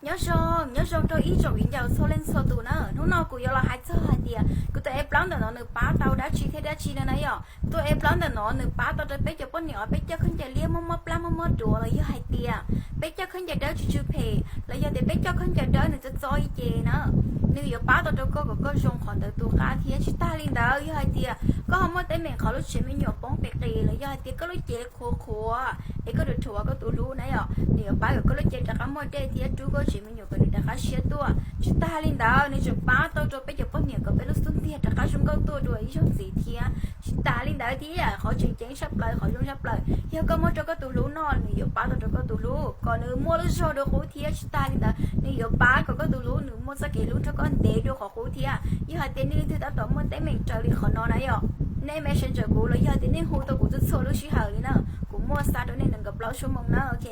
Nyob zoo, nyob zoo rau ib tsoom viv ncaus txhua leej txhua tus na. Hnub no kuv yuav los hais txog hais tias kuv tus ev plaub ntawm no nws pab tau dab tsi thiab dab tsi no na yom. Tus ev plaub ntawm no nws pab tau rau peb cov poj niam uas peb coj khaub ncaws liab mob mob plab mob mob duav los yog hais tias peb coj khaub ncaws dawb tsis tsw phem los yog tias peb coj khaub ncaws dawb nws txob txob ib ce na, nws yuav pab tau rau koj kom koj zoo qhov ntawd tus qab thiab. Tsis tag li ntawd, yog hais tias koj ho muaj teeb meem qhov lub tsev me nyuam poob qis qis los yog hais tias koj lub cev qhuav qhuav es koj rhuav rhuav koj tus hlub na yom, nws yuav pab kom koj lub cev rov qab muaj dej thiab rub koj tsev me nyuam kom nws rov qab siab tuaj. Tsis tag li ntawd, nws tseem pab tau rau peb cov poj niam kom peb lub xub ntiag rov qab zoo nkauj tuaj dua ib zaug ntxiv thiab. Tsis tas li ntawd thiab, qhov tseem ceeb tshaj plaws, qhov zoo tshaj plaws, yog koj muab rau koj tus hlub noj, nws yuav pab tau rau koj tus hlub kom nws muaj lub zog dua qub thiab. Tsis tas li ntawd, nws yuav pab kom koj tus hlub nws muaj txoj kev hlub rau koj ntev dua qhov qub thiab. Yog hais tias nej leej twg tab tom muaj teeb meem raws li qhov no na yom, nej Messenger kuv los yog tias nej hu tau kuv txhua txhua lub sij hawm li na, kuv muaj xa rau nej nees nkaum plaub xuab moos na, ok.